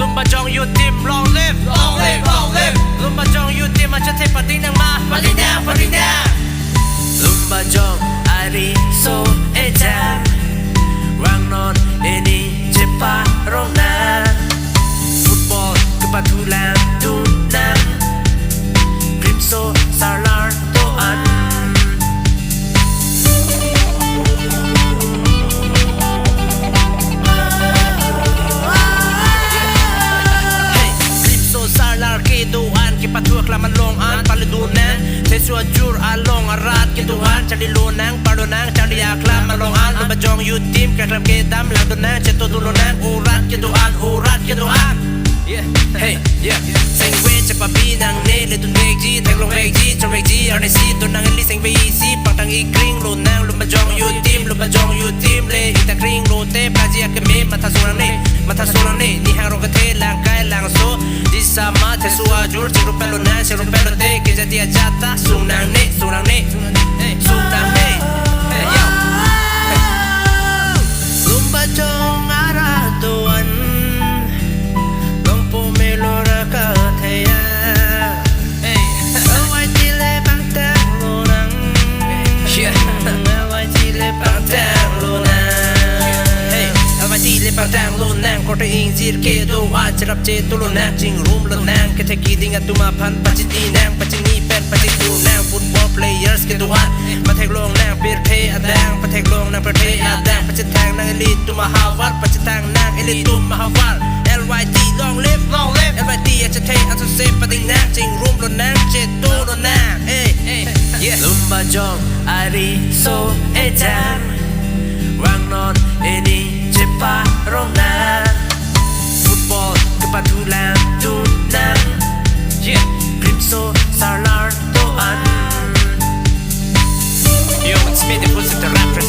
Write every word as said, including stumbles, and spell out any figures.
Lumbajong Youth Team, long live, long live, long live. Lumbajong Youth Team achethe patingnang ma? Patingnang, patingnang. Lumbajong ari so ejang, vangnon ening cheparongnang. Football kepathu langdun nang, Krimso Sarlar do-an. Hey, Krimso Sarlar kedo-an, kepathu aklam along an palidun nang. Thesu ajur along arat kedo-an, charli lonang, parlonang, charli aklam along an. Lumbajong Youth Team keklam kedam langdun nang, chetodun lonang, urat kedo-an, urat kedo-an. Yeah. Hey, yeah. Sengve chepabi nangne, ledun vekji, theklong vekji, chom vekji, arnisi donang, ili sengve isi pangtang, ikring lonang. Lumbajong Youth Team, Lumbajong Youth Team le, ita kring lote, baji akeme, matha sung nangne, matha sung nangne, nihangrong kethe langkai langso, disama thesu ajur, chingrum pet lonang, chingrum pet lote, kejati ajat ta sung nangne, sung nangne, sung nangne. Hey, yo. Lumbajong arat do-an, longpo melo ra katheya. Hey. L Y T le pangtang lonang. Yeah. L Y T le pangtang lonang. Hey, L Y T le pangtang lonang, korte ingjir kedo-an, cherap chetu lonang, chingrum lonang, kethek keding atum aphan pachini nang, pachini pen pachini nang. Football players kedo-an, patheklong nang pirthe adang, patheklong nang pirthe adang, pachethang nang ilitum ahavar, pachethang nang ilitum ahavar. L Y T long live, long live. L Y T achethe ansose patingnang, chingrum lonang, chetu lonang. Hey, hey, yeah. Lumbajong ari so ejang, vangnon ening cheparongnang. Football kepathu langdun nang. Yeah. Krimso Sarlar do-an. Yo, it's me, the Pussy, the rapper.